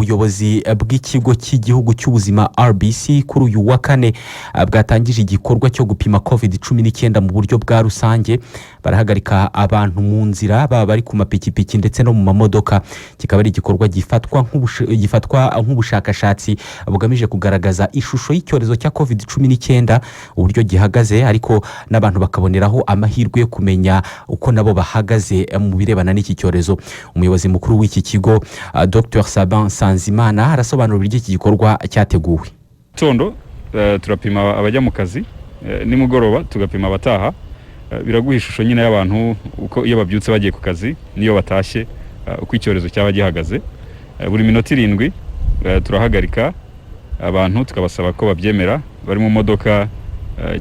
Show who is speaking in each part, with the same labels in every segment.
Speaker 1: Ubuyobozi bw'ikigo cy'igihugu cy'ubuzima RBC kuri uyu wa kane bwatangije igikorwa cyo gupima COVID-19 mu buryo bwa rusange. Barahagarika abantu mu nzira, baba bari ku mapikipiki ndetse no mu mamodoka. Kikaba ari igikorwa gifatwa nk'ubushakashatsi bugamije kugaragaza ishusho y'icyorezo cya COVID-19, uburyo gihagaze, ariko n'abantu bakaboneraho amahirwe yo kumenya uko nabo bahagaze mu birebana n'iki cyorezo. Umuyobozi mukuru w'iki kigo, Dr Sabin Nsanzimana, arasobanura uburyo iki gikorwa cyateguwe.
Speaker 2: Gitondo turapima abajya mu kazi, nimugoroba tugapima abataha. Biraguha ishusho nyine y'abantu, uko iyo babyutse bagiye ku kazi n'iyo batashye, uko icyorezo cyaba gihagaze. Buri minota 7 turahagarika abantu, tukabasaba ko babyemera, bari mu modoka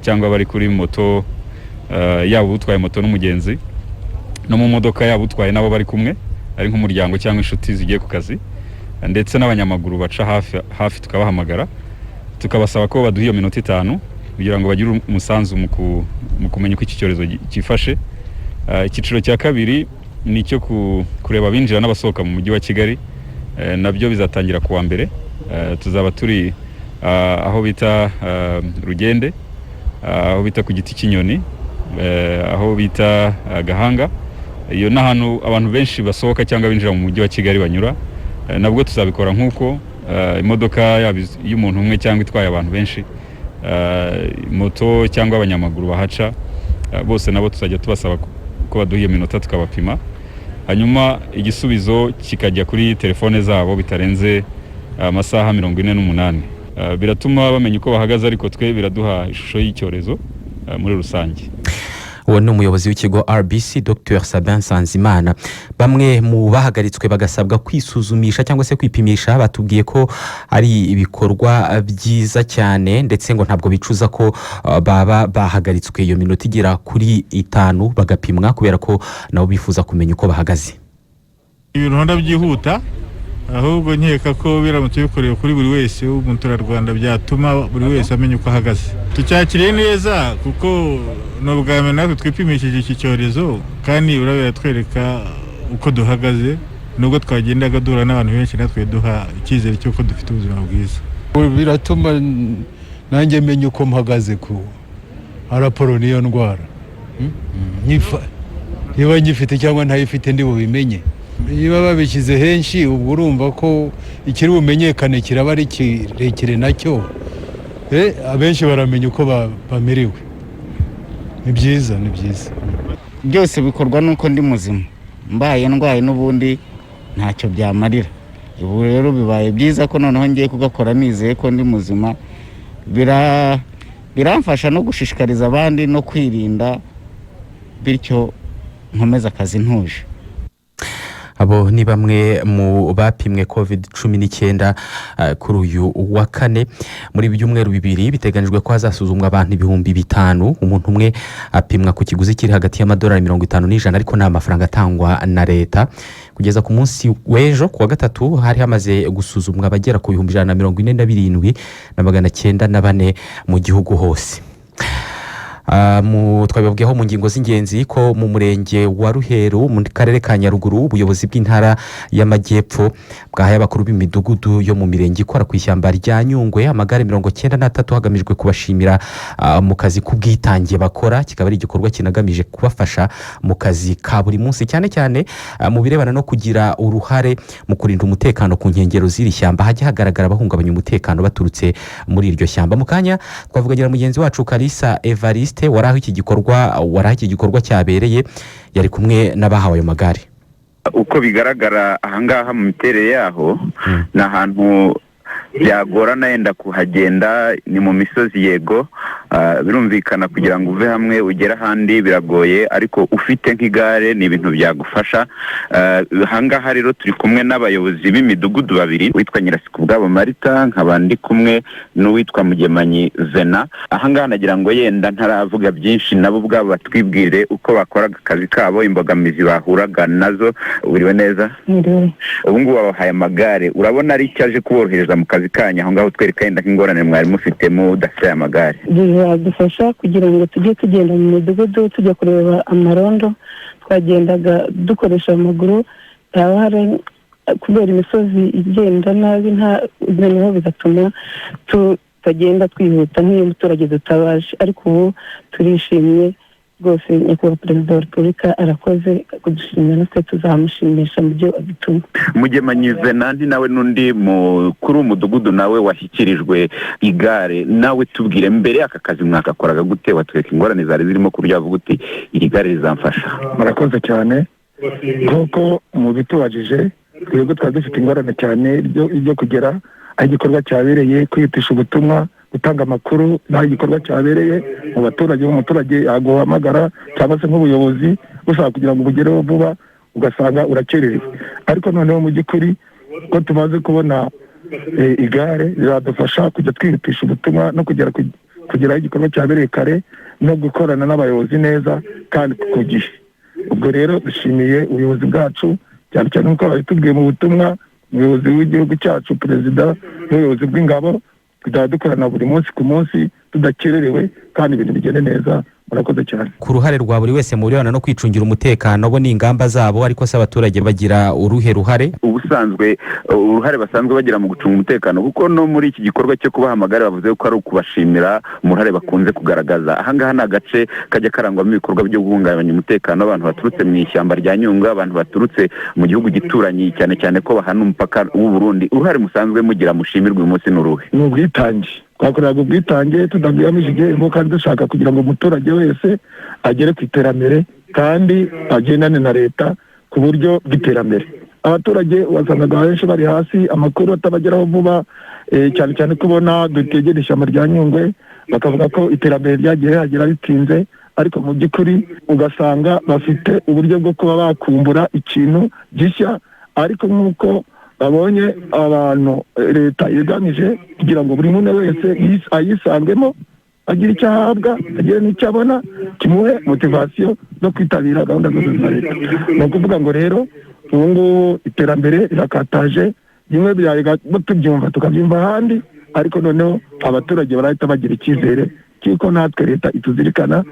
Speaker 2: cyangwa bari kuri moto, yaba utwaye moto n'umugenzi, no mu modoka, yaba utwaye n'abo bari kumwe, ari nk'umuryango cyangwa inshuti zigiye ku kazi, ndetse n'abanyamaguru baca hafi hafi, tukabahamagara tukabasaba ko baduha iyo minota 5 kugira ngo bagire umusanzu mu kumenya uko iki cyorezo cyifashe. Icyiciro cya kabiri ni icyo kureba abinjira n'abasohoka mu mujyi wa Kigali. Nabyo bizatangira ku wa mbere. Tuzaba turi aho bita Rugende, aho bita ku Giti cy'Inyoni, aho bita Gahanga. Iyo ni ahantu abantu benshi basohoka cyangwa binjira mu mujyi wa Kigali banyura. Nabwo tuzabikora nk'uko imodoka, yaba iy'umuntu umwe cyangwa itwaye abantu benshi, moto cyangwa abanyamaguru bahaca, bose nabo tuzajya tubasaba ko baduha iyo minota tukabapima, hanyuma igisubizo kikajya kuri telefone zabo bitarenze amasaha 48. Biratuma bamenya uko bahagaze, ariko twe biraduha ishusho y'icyorezo muri rusange.
Speaker 1: Uwo ni umuyobozi w'ikigo RBC, Dr Sabin Nsanzimana. Bamwe mu bahagaritswe bagasabwa kwisuzumisha cyangwa se kwipimisha batubwiye ko ari ibikorwa byiza cyane, ndetse ngo ntabwo bicuza ko baba bahagaritswe iyo minota igera kuri 5 bagapimwa, kubera ko nabo bifuza kumenya uko bahagaze.
Speaker 3: Ibintu byihuta, ahubwo nkeka ko biramutse bikorewe kuri buri wese w'umuturarwanda byatuma buri wese amenya uko ahagaze. Tucyakiriye neza kuko ni ubwa mbere natwe twipimishije iki cyorezo, kandi biratwereka uko duhagaze. Nubwo twagendaga duhura n'abantu benshi, natwe duha icyizere cy'uko dufite ubuzima bwiza.
Speaker 4: Biratuma nanjye menya uko mpagaze ku raporo n'iyo ndwara, niba nyifite cyangwa ntayifite, ndi bubimenye. Niba babishyize henshi, ubwo urumva ko ikiri bumenyekane kiraba ari kirekire, nacyo abenshi baramenya uko bamerewe. Ni byiza, ni byiza.
Speaker 5: Byose bikorwa n'uko ndi muzima. Mbaye ndwaye n'ubundi ntacyo byamarira. Ubu rero bibaye byiza ko noneho ngiye kugakora nizeye ko ndi muzima. Biramfasha no gushishikariza abandi no kwirinda, bityo nkomeze akazi ntuje.
Speaker 1: Abo ni bamwe mu bapimwe COVID-19 kuri uyu wa kane. Muri ibi byumweru 2 biteganyijwe ko hazasuzumwa abantu 5000. Umuntu umwe apimwa ku kiguzi kiri hagati y'amadolari 50 n'ijana, ariko ni amafaranga atangwa na leta. Kugeza ku munsi w'ejo ku wa gatatu, hari hamaze gusuzumwa abagera ku 147,904 mu gihugu hose. Twabibabwiyeho mu ngingo z'ingenzi ko mu murenge wa Ruheru mu karere ka Nyaruguru, ubuyobozi bw'intara y'Amajyepfo bwahaye abakuru b'imidugudu yo mu mirenge ikora ku ishyamba rya Nyungwe amagare 93, hagamijwe kubashimira mu kazi k'ubwitange bakora. Kikaba ari igikorwa kinagamije kubafasha mu kazi ka buri munsi, cyane cyane mu birebana no kugira uruhare mu kurinda umutekano ku nkengero z'iri shyamba, hajya hagaragara abahungabanya umutekano baturutse muri iryo shyamba. Mu kanya twavuganira mugenzi wacu Kalisa Evariste wari aho iki gikorwa cyabereye, yari kumwe n'abahawe ayo magare.
Speaker 6: Uko bigaragara ahangaha mu miterere yaho, ni ahantu byagorana yenda kuhagenda, ni mu misozi. Yego, birumvikana, kugira ngo uve hamwe ugere ahandi biragoye, ariko ufite nk'igare ni ibintu byagufasha. Ahangaha rero turi kumwe n'abayobozi b'imidugudu babiri, uwitwa Nyirasikubwabo Marita, nkaba ndi kumwe n'uwitwa Mugemanyi Vena. Ahangaha nagira ngo yenda ntaravuga byinshi, nabo ubwabo batwibwire uko bakoraga akazi kabo, imbogamizi bahuraga nazo. Wiriwe neza? Ubu ngubu babahaye amagare, urabona ari icyo aje kuborohereza mu kazi kanyu? Aho ngaho twereka yenda nk'ingorane mwari mufite mudafite aya magare.
Speaker 7: Bizadufasha kugira ngo tujye tugenda mu midugudu, tujya kureba amarondo. Twagendaga dukoresha amaguru, haba hari Kubera imisozi igenda nabi, nta noneho bigatuma tutagenda twihuta nk'iyo umuturage dutabaje. Ariko ubu turishimye rwose. Nyakubahwa Perezida wa Repubulika arakoze kudushimira, natwe tuzamushimisha mu byo adutuma.
Speaker 6: Mugemanyi Venanti nawe n'undi mukuru w'umudugudu nawe washyikirijwe igare. Nawe tubwire, mbere aka kazi mwakakoraga gute? Watwereka ingorane zari zirimo ku buryo wavuga uti iri gare rizamfasha?
Speaker 8: Murakoze cyane. Nk'uko mubitubajije, twebwe twari dufite ingorane cyane ibyo kugera aho igikorwa cyabereye, kwihutisha ubutumwa, gutanga amakuru n'aho igikorwa cyabereye mu baturage. Umuturage yaguhamagara cyangwa se nk'ubuyobozi bushaka kugira ngo ubugereho vuba, ugasanga urakererewe. Ariko noneho mu by'ukuri ko tumaze kubona igare, rizadufasha kujya twihutisha ubutumwa no kugera aho igikorwa cyabereye kare, no gukorana n'abayobozi neza kandi ku gihe. Ubwo rero dushimiye ubuyobozi bwacu cyane cyane, nk'uko babitubwiye mu butumwa, umuyobozi w'igihugu cyacu perezida n'ubuyobozi bw'ingabo, tuzajya dukorana buri munsi ku munsi tudakererewe kandi ibintu bigende neza. Murakoze cyane.
Speaker 1: Ku ruhare rwa buri wese mu birebana no kwicungira umutekano, bo ni ingamba zabo, ariko se abaturage bagira uruhe ruhare?
Speaker 6: Ubusanzwe uruhare basanzwe bagira mu gucunga umutekano, kuko no muri iki gikorwa cyo kubahamagara bavuze ko ari ukubashimira mu ruhare bakunze kugaragaza. Ahangaha ni agace kajya karangwamo ibikorwa byo guhungabanya umutekano, abantu baturutse mu ishyamba rya Nyungwe, abantu baturutse mu gihugu gituranyi, cyane cyane ko bahana umupaka w'u Burundi. Uruhare musanzwe mugira mushimirwa uyu munsi ni uruhe?
Speaker 8: Ni ubwitange. Twakoreraga ubwitange tudagamije igihembo, kandi dushaka kugira ngo umuturage wese agere ku iterambere kandi agendane na leta ku buryo bw'iterambere. Abaturage wasangaga benshi bari hasi, amakuru atabageraho vuba, cyane cyane kubona dutegera ishyamba rya Nyungwe, bakavuga ko iterambere ryagiye rihagera ritinze. Ariko mu by'ukuri ugasanga bafite uburyo bwo kuba bakumbura ikintu gishya. Ariko nk'uko babonye abantu leta yegamije kugira ngo buri muntu wese ayisangemo, agire icyo ahabwa, agire n'icyo abona kimuhe motivasiyo zo kwitabira gahunda zose za leta. Ni ukuvuga ngo rero ubu ngubu iterambere rirakataje. Bimwe tubyumva tukabyumva ahandi, ariko noneho abaturage barahita bagira icyizere cy'uko natwe leta ituzirikana,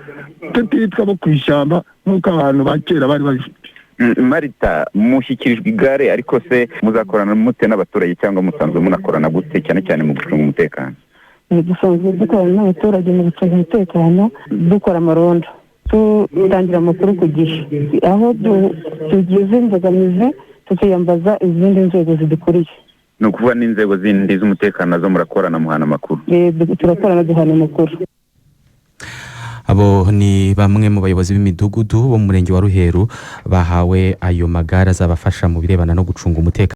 Speaker 8: tutitwa bo ku ishyamba nk'uko abantu ba kera bari babifite.
Speaker 6: Marita, mushyikirijwe igare, ariko se muzakorana mute n'abaturage, cyangwa musanzwe munakorana gute, cyane cyane mu gucunga umutekano?
Speaker 7: Dusanzwe dukorana n'abaturage mu gucunga umutekano, dukora amarondo, tutangira amakuru ku gihe. Aho tugize imbogamizi tukiyambaza izindi nzego zidukuriye.
Speaker 6: Ni ukuvuga n'inzego zindi z'umutekano nazo murakorana, muhana amakuru?
Speaker 7: Turakorana, duhana amakuru.
Speaker 1: Abo ni bamwe mu bayobozi b'imidugudu bo mu murenge wa Ruheru bahawe ayo magare azabafasha mu birebana no gucunga umutekano.